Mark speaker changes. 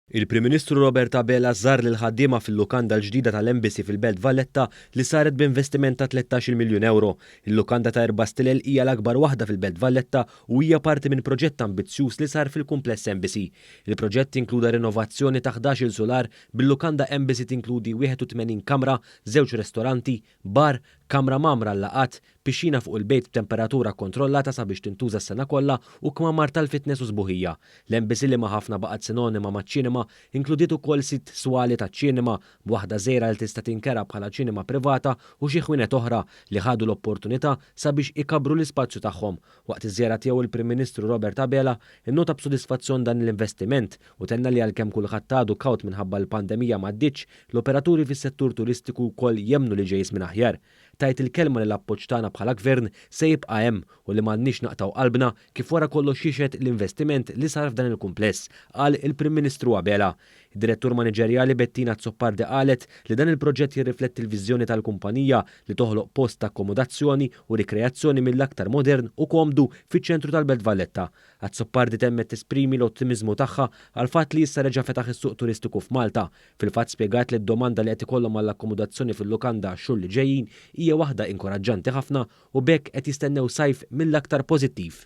Speaker 1: Il-Prim Ministru Robert Abela żar lill-ħaddiema fil-lukanda l-ġdida tal-Embassy fil-Belt Valletta li saret b'investiment ta' 13-il miljun ewro. Il-lukanda ta' erba' stilel hija l-akbar waħda fil-Belt Valletta u hija parti minn proġett ambizzjuż li sar fil-kumpless Embassy. Il-proġett inkluda rinnovazzjoni ta' 11-il sular bil-lukanda Embassy tinkludi 81 kamra, żewġ restoranti, bar, kamra mgħammra għal-laqgħat, Pixxina fuq il-bejt b'temperatura kkontrollata sabiex tintuża s-sena kollha u kmamar tal-fitness u sbuħija. L-Embassy li ma' ħafna baqgħet sinonima maċ-ċinema inkludiet ukoll sitt swali taċ-ċinema, b'waħda żgħira li tista' tinkera bħala ċinema privata u xi ħwienet oħra li ħadu l-opportunità sabiex ikabbru l-ispazju tagħhom. Waqt iż-żjara tiegħu il-Prim Ministru Robert Abela nnota b'sodisfazzjon dan l-investiment u tenna li għalkemm kulħadd għadu kawt minħabba l-pandemija m'għaddietx, l-operaturi fis-settur turistiku wkoll jemmnu li ġej żmien aħjar. Tajt il-kelma li l-appoġġ tagħna bħala Gvern se jibqa' hemm u li m'għandniex naqtgħu qalbna kif wara kollox jixhed l-investiment li sar f'dan il-kumpless, qal il-Prim Ministru Abela. Id-Direttur Maniġerjali Bettina Azzopardi qalet li dan il-proġett jirrifletti l-viżjoni tal-kumpanija li toħloq post ta' akkomodazzjoni u rikreazzjoni mill-aktar modern u komdu fiċ-ċentru tal-Belt Valletta. Azzopardi temmet tesprimi l-ottimiżmu tagħha għall-fatt li issa reġa' fetaħ is-suq turistiku f'Malta. Fil-fatt spjegat li d-domanda li qed ikollhom għall-akkomodazzjoni fil-lukanda għax-xhur li ġejjin hija waħda inkoraġġanti ħafna u b'hekk qed jistennew sajf mill-aktar pożittiv.